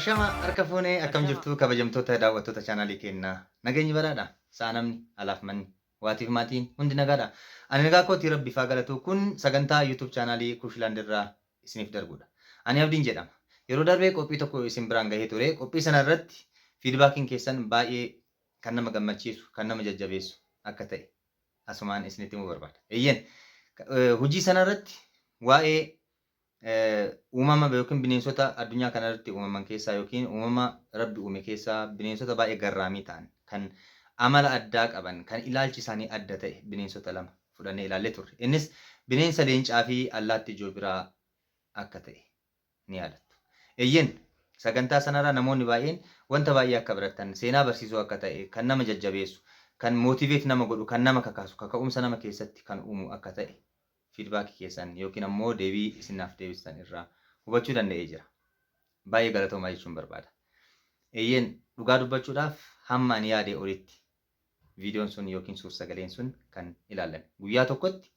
Ashama harka fuunee, akkam jirtu kabajamtoota daawwattoota chaanaalii keenyaa? Nageenyi badhaadha. Sa'a namni alaaf manni waatiif maatiin hundi nagaadha. Ani nagaa kootii, Rabbi faa galatu. Kun sagantaa YouTube chaanaalii Kuushilaand irraa isiniif darbudha. Ani Abdiin jedhama. Yeroo darbee qophii tokko isin biraan gahee ture. Qophii sana irratti feedbackiin keessan baay'ee kan nama gammachiisu, kan nama jajjabeessu akka ta'e asumaan isinitti himuu barbaada. Eeyyeen, hojii sana irratti waa'ee uumama yookiin bineensota addunyaa kana irratti uumaman keessaa yookiin uumama Rabbi uume keessaa bineensota baay'ee garraamii ta'an, kan amala addaa qaban, kan ilaalchi isaanii adda ta'e bineensota lama fudhannee ilaallee turre. Innis bineensa leencaa fi allaattii joobiraa akka ta'e ni yaadattu. Eeyyeen, sagantaa sanarraa namoonni baay'een wanta baay'ee akka baratan, seenaa barsiisuu akka ta'e, kan nama jajjabeessu, kan motivate nama godhu, kan nama kakaasu, kaka'umsa nama keessatti kan uumu akka ta'e feedbackii keessan yookiin ammoo deebii isinaaf deebistan irraa hubachuu danda'ee jira. Baay'ee galatoomaa jechuun barbaada. Eeyyeen, dhugaa dubbachuudhaaf hamma ani yaadee olitti viidiyoon sun yookiin suur-sagaleen sun kan ilaalame. Guyyaa tokkotti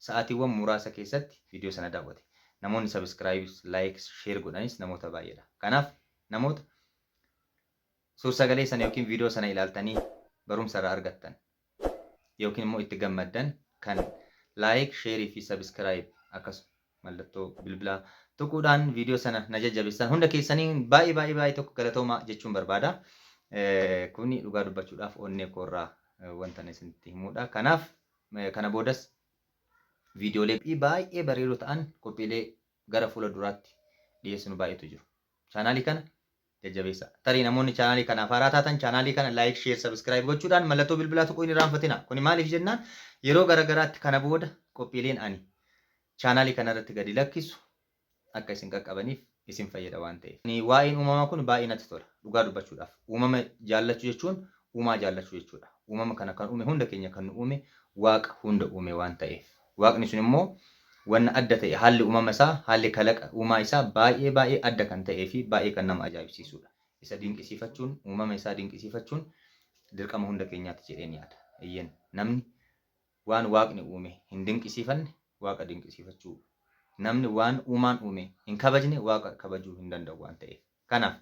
sa'aatiiwwan muraasa keessatti viidiyoo sana daawwate. Namoonni subscribe, like, share godhanis namoota baay'eedha. Kanaaf namoota suur-sagalee sana yookiin viidiyoo sana ilaaltanii barumsa irraa argattan yookiin immoo itti gammaddan, kan like, shareii fi subscribe akkasuma mallattoo bilbilaa tuquudhaan viidiyoo sana na jajjabeessan hunda keessanii baay'ee baay'ee baay'ee tokko galatoomaa jechuun barbaada. Kuni dhugaa dubbachuudhaaf onnee koorraa wanta isinitti himudha. Kanaaf kana boodas viidiyoolee baay'ee bareedoo ta'an, qophiilee gara fuula duraatti dhiyeessinu baay'eetu jiru. Chaanaalii kana jajjabeessa. Tarii namoonni chaanaalii kanaaf haaraa taatan chaanaalii kana like, share, subscribe gochuudhaan mallattoo bilbilaa tuquu hin irraanfatina. Kuni maaliif jennaan, yeroo gara garaatti kana booda qophiileen ani chaanaalii kanarratti gadi lakkisu akka isin qaqqabaniif isin fayyada waan ta'eef. Waa'een uumamaa kun baay'ee natti tola, dhugaa dubbachuudhaaf. Uumama jaallachuu jechuun uumaa jaallachuu jechuudha. Uumama kana kan uume, hunda keenya kan nu uume, Waaqa hunda uume waan ta'eef. Waaqni sun immoo wanna adda ta'e, haalli uumama isaa, haalli kalaqa uumaa isaa baay'ee baay'ee adda kan ta'ee fi baay'ee kan nama ajaa'ibsiisudha. Isa dinqisiifachuun, uumama isaa dinqisiifachuun dirqama hunda keenyaati jedheen yaada. Eeyyeen, namni waan Waaqni uume hin dinqisiifanne Waaqa dinqisiifachuu, namni waan uumaan uume hin kabajne Waaqa kabajuu hin danda'u waan ta'eef. Kanaaf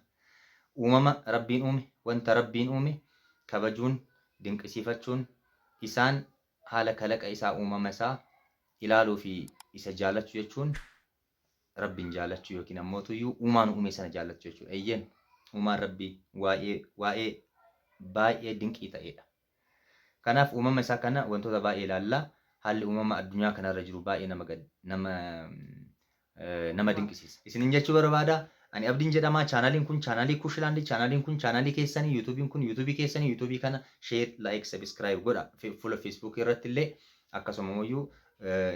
uumama Rabbiin uume, wanta Rabbiin uume kabajuun, dinqisiifachuun, isaan haala kalaqa isaa, uumama isaa ilaaluu fi isa jaalachuu jechuun Rabbiin jaalachuu yookiin ammoo tuyyuu uumaan uume sana jaallachuu jechuudha. Eeyyeen, uumaan Rabbii waa'ee baay'ee dinqii ta'edha. Kanaaf uumama isaa kana wantoota baay'ee ilaalla. Haalli uumama addunyaa kanarra jiru baay'ee nama dinqisiisa. Isinin jechuu barbaada. Ani Abdiin jedhama. Chaanaaliin kun chaanaalii Kushilaandi. Chaanaaliin kun chaanaalii keessanii. YouTubeiin kun YouTubeii keessanii. YouTubeii kana share, like, subscribe godha. Fuula Facebookii irratti illee akkasuma immoo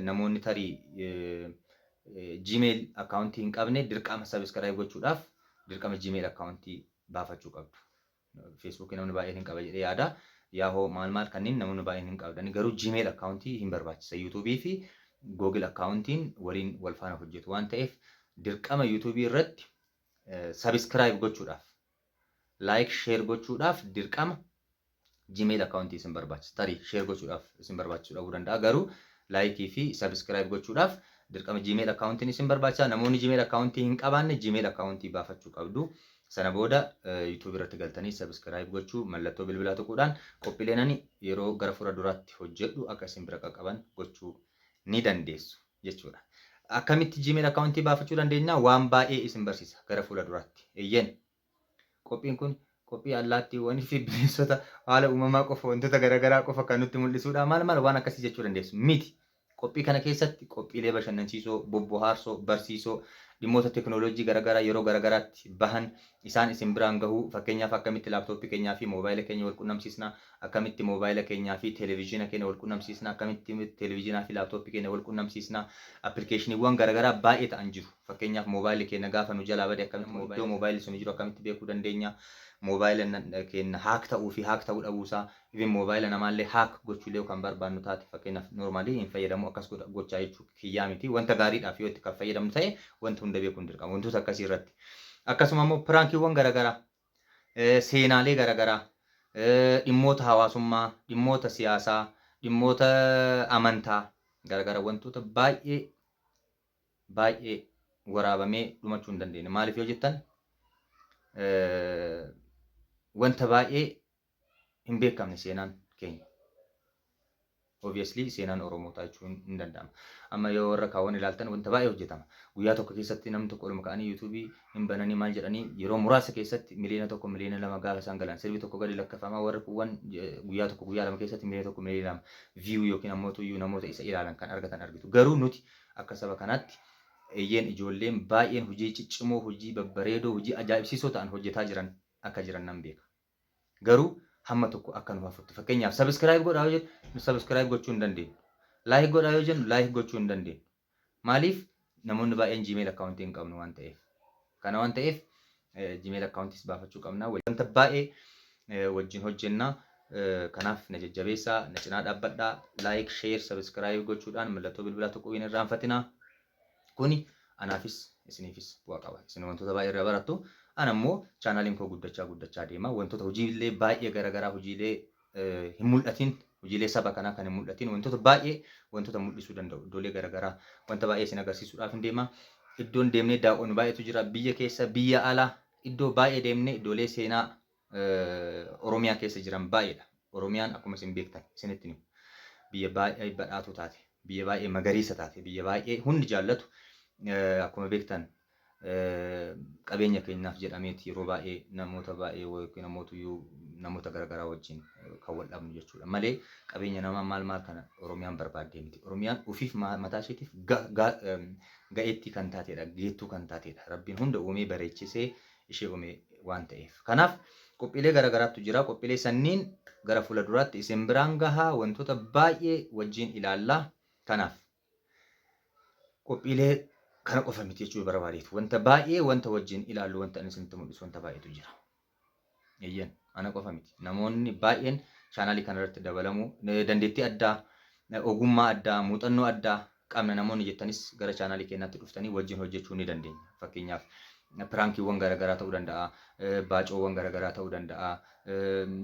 namoonni tarii Gmail accountii hin qabne dirqama subscribe gochuudhaaf dirqama Gmail accountii baafachuu qabdu. Facebookii namni baay'een hin qaba jedhee yaada. Yahoo maal maal kanneen namoonni baay'een hin qabdan. Garuu Gmail accountii hin barbaachisa. YouTubeii fi Google accountiin waliin wal faana hojjetu waan ta'eef, dirqama YouTubeii irratti subscribe gochuudhaaf, like, share gochuudhaaf dirqama Gmail accountii isin barbaachisa. Tarii share gochuudhaaf isin barbaachisuu dhabuu danda'a. Garuu likeii fi subscribe gochuudhaaf dirqama Gmail accountiin isin barbaachisa. Namoonni Gmail accountii hin qabaanne Gmail accountii baafachuu qabdu. Sana booda YouTube irratti galtanii subscribe gochuu, mallattoo bilbilaa tuquudhaan qophiileen ani yeroo gara fuula duraatti hojjedhu akka isin bira qaqqaban gochuu ni dandeessu jechuudha. Akkamitti Gmail accountii baafachuu dandeenya? Waan baay'ee isin barsiisa gara fuula duraatti. Eeyyeen. Qophiin kun qophii allaattiiwwanii fi bineensota haala uumamaa qofa, wantoota garaagaraa qofa kan nutti mul'isudha. Maal maal waan akkasii jechuu dandeessu. Miti. Qophii kana keessatti qophiilee bashannansiisoo, bobbohaarsoo, barsiisoo, dhimmoota teekinooloojii garaagaraa yeroo garaagaraatti bahan isaan isin biraan gahuu, fakkeenyaaf akkamitti laaptooppii keenyaa fi moobaayila keenya wal qunnamsiisna, akkamitti moobaayila keenyaa fi televezyiina keenya wal qunnamsiisna, akkamitti televezyiinaa fi laaptooppii keenya wal qunnamsiisna, appilikeeshiniiwwan garaagaraa baay'ee ta'an jiru. Fakkeenyaaf moobaayilli keenya gaafa nu jalaa bade akkamitti iddoo moobaayilli sun jiru akkamitti beekuu dandeenya, moobaayila keenya hack ta'uu fi hack ta'uu dhabuusaa, even moobaayila namaallee hack gochuullee kan barbaannu taate, fakkeenyaaf normalii hin fayyadamu, akkas gochaa jechuu kiyyaa miti, wanta gaariidhaaf yoo itti kan fayyadamnu ta'e wanta hunda beekuun dirqama wantoota akkasii irratti. Akkasuma immoo prankiiwwan garaagaraa, seenaalee garaagaraa, dhimmoota hawaasummaa, dhimmoota siyaasaa, dhimmoota amantaa garaagaraa, wantoota baay'ee baay'ee waraabamee dhumachuu hin dandeenye. Maaliif yoo jettan, Wanta baay'ee hin beekamne seenaan keenya. Obviously seenaan Oromootaa jechuun hin danda'ama. Amma yoo warra kaawwan ilaaltan wanta baay'ee hojjetama. Guyyaa tokko keessatti namni tokko oluma ka'anii YouTubeii hin bananii maal jedhanii, yeroo muraasa keessatti 1 miliyoona, 2 miliyoona gaafa isaan galan, sirbi tokko gadi lakkafama, warri kuuwwan guyyaa tokko, guyyaa 2 keessatti 1 miliyoona, 2 miliyoona view yookiin ammoo tuyyuu namoota isa ilaalan kan argatan argitu. Garuu nuti akka saba kanaatti, eeyyeen, ijoolleen baay'een hojii ciccimoo, hojii babbareedoo, hojii ajaa'ibsiisoo ta'an hojjetaa jiran akka jiran nan beeka. Garuu hamma tokko akka nu hafutti, fakkeenyaaf, subscribe godhaa yoo jennu subscribe gochuu hin dandeenyu. Like godhaa yoo jennu like gochuu hin dandeenyu. Maaliif? Namoonni baay'een Gmail accountii hin qabnu waan ta'eef. Kana waan ta'eef Gmail accountiis baafachuu qabna. Wanta baay'ee wajjin hojjenna. Kanaaf na jajjabeessaa, na cinaa dhaabbadhaa, like, share, subscribe gochuudhaan mallattoo bilbilaa tokko hin irraanfatinaa. Kuni anaafis isiniifis bu'aa qaba. Isin wantoota baay'ee irraa barattu. Ana immoo chaanaaliin koo guddachaa guddachaa deema. Wantoota hojiilee baay'ee garaagaraa, hojiilee hin mul'atin, hojiilee saba kanaa kan hin mul'atin, wantoota baay'ee, wantoota mul'isuu danda'u, iddoolee garaagaraa wanta baay'ee isin agarsiisuudhaaf hin deema. Iddoon deemnee daawwannu baay'eetu jira. Biyya keessa, biyya alaa iddoo baay'ee deemnee iddoolee seenaa Oromiyaa keessa jiran baay'eedha. Oromiyaan akkuma isin beektan isinitti himu. Biyya baay'ee badhaatuu taate, biyya baay'ee magariisa taate, biyya baay'ee hundi jaallatu. Akkuma beektan qabeenya keenyaaf jedhameeti yeroo baay'ee namoota baay'ee yookiin namoota garaagaraa wajjin kan wal dhabnu jechuudha. Malee qabeenya namaa maal maal kana Oromiyaan barbaaddee miti. Oromiyaan ofiif mataa isheetiif ga'eettii kan taatedha, geettuu kan taatedha. Rabbiin hunda uumee bareechisee ishee uume waan ta'eef. Kanaaf qophiilee garaagaraatu jira. Qophiilee sanniin gara fuula duraatti isin biraan gahaa, wantoota baay'ee wajjin ilaallaa. Kanaaf qophiilee kana qofa miti jechuu barbaadeetu. Wanta baay'ee wanta wajjin ilaallu, wanta inni isinitti mul'isu wanta baay'eetu jira. Eeyyan, ana qofa miti. Namoonni baay'een chaanaalii kanarratti dabalamuu dandeettii addaa, ogummaa addaa, muuxannoo addaa qabna namoonni jettanis gara chaanaalii keenyaatti dhuftanii wajjin hojjechuu ni dandeenya. Fakkeenyaaf, prankiiwwan garaagaraa ta'uu danda'a, baacoowwan garaagaraa ta'uu danda'a,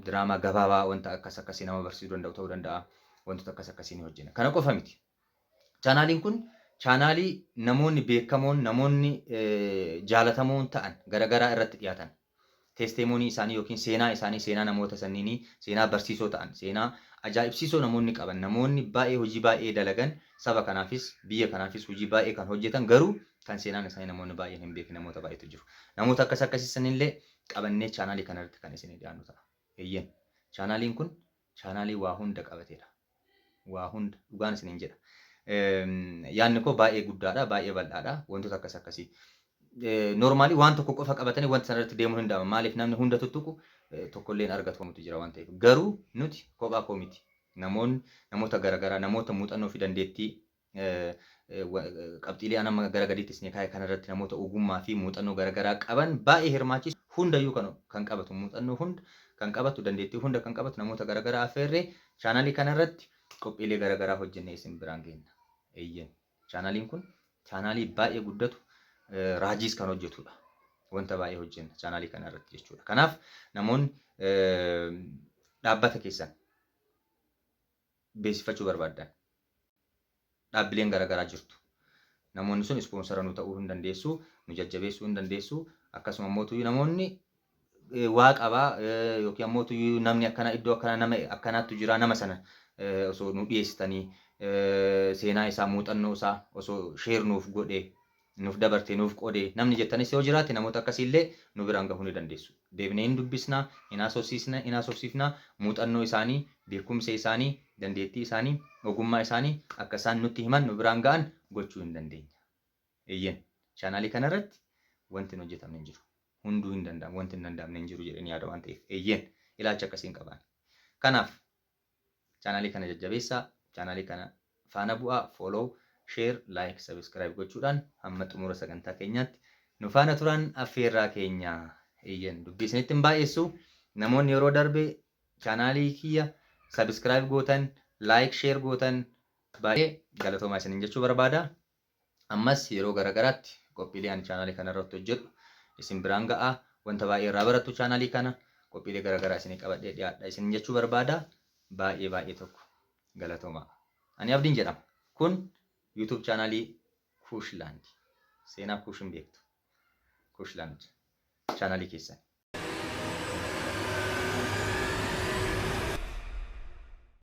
diraamaa gabaabaa wanta akkas akkasii nama barsiisuu danda'u ta'uu danda'a. Wantoota akkas akkasii ni hojjenna. Kana qofa miti. Chaanaaliin kun chaanaalii namoonni beekamoon, namoonni jaalatamoon ta'an garaagaraa irratti dhiyaatan. Testimony isaanii yookiin seenaa isaanii, seenaa namoota sanniinii, seenaa barsiisoo ta'an, seenaa ajaa'ibsiisoo namoonni qaban, namoonni baay'ee hojii baay'ee dalagan, saba kanaafis biyya kanaafis hojii baay'ee kan hojjetan, garuu kan seenaan isaanii namoonni baay'een hin beekne namoota baay'eetu jiru. Namoota akkas akkasii sanillee qabannee chaanaalii kanarratti kan isinii dhiyaannu ta'a. Eeyyeen, chaanaaliin kun chaanaalii waa hunda qabateedha. Waa hunda dhugaan isiniin jedha. Yaadni koo baay'ee guddaadha, baay'ee bal'aadha. Wantoota akkas akkasii. Normally waan tokko qofa qabatanii wanta sanarratti deemuu hin danda'amu. Maaliif? Namni hunda tuttuqu tokkollee hin argatu jira waan ta'eef. Garuu nuti kophaa koo miti. Namoonni, namoota garaagaraa, namoota muuxannoo fi dandeettii qabxiilee amma gara gadiitti isin kaa'e kanarratti namoota ogummaa fi muuxannoo garaagaraa qaban baay'ee hirmaachisu, hundayyuu kan qabatu, muuxannoo hunda kan qabatu, dandeettii hunda kan qabatu, namoota garaagaraa affeerree chaanaalii kanarratti qophiilee garaagaraa hojjennee isin biraan geenya. Eeyyen, chaanaaliin kun chaanaalii baay'ee guddatu, raajiis kan hojjetudha. Wanta baay'ee hojjenna chaanaalii kanarratti jechuudha. Kanaaf namoonni dhaabbata keessan beeksifachuu barbaaddan, dhaabbileen garaagaraa jirtu. Namoonni sun sponsor nu ta'uu hin dandeessu, nu jajjabeessuu hin dandeessu. Akkasuma immoo namoonni waa qabaa yookiin ammoo namni akkana iddoo akkanaa nama akkanaattu jira, nama sana osoo nu dhiyeessitanii, seenaa isaa, muuxannoo isaa osoo share nuuf godhee, nuuf dabartee, nuuf qoodee namni jettanis yoo jiraate, namoota akkasiillee nu biraan gahuu ni dandeessu. Deebinee hin dubbisnaa, hin haasofsiisna, hin haasofsiifnaa, muuxannoo isaanii, beekumsa isaanii, dandeettii isaanii, ogummaa isaanii akka isaan nutti himan, nu biraan ga'an gochuu hin dandeenya. Eeyyen, chaanaalii kanarratti wanti hin hojjetamne hin jiru. Hunduu hin danda'amu, wanti hin danda'amne hin jiru jedhanii yaada waan ta'eef. Eeyyen, ilaalcha akkasii hin qaban. Kanaaf chaanaalii kana jajjabeessaa, chaanaalii kana faana bu'aa, follow, share, like, subscribe gochuudhaan hamma xumura sagantaa keenyaatti nu faana turan affeerraa keenya. Eeyyen, dubbii isinitti hin baay'essu. Namoonni yeroo darbe chaanaalii kiyya subscribe gootan, like, share gootan baay'ee galatoomaa isiniin jechuu barbaada. Ammas yeroo garaagaraatti qophiilee ani chaanaalii kana irratti hojjedhu isin biraan ga'a. Wanta baay'ee irraa barattu chaanaalii kana, qophiilee garaagaraa isinii qabadhee dhiyaadha isin jechuu barbaada. Baay'ee baay'ee tokko galatoomaa. Ani Abdiin jedhama. Kun YouTube chaanaalii Kuushland. Seenaa Kuush hin beektu. Kuushland. chaanaalii keessan.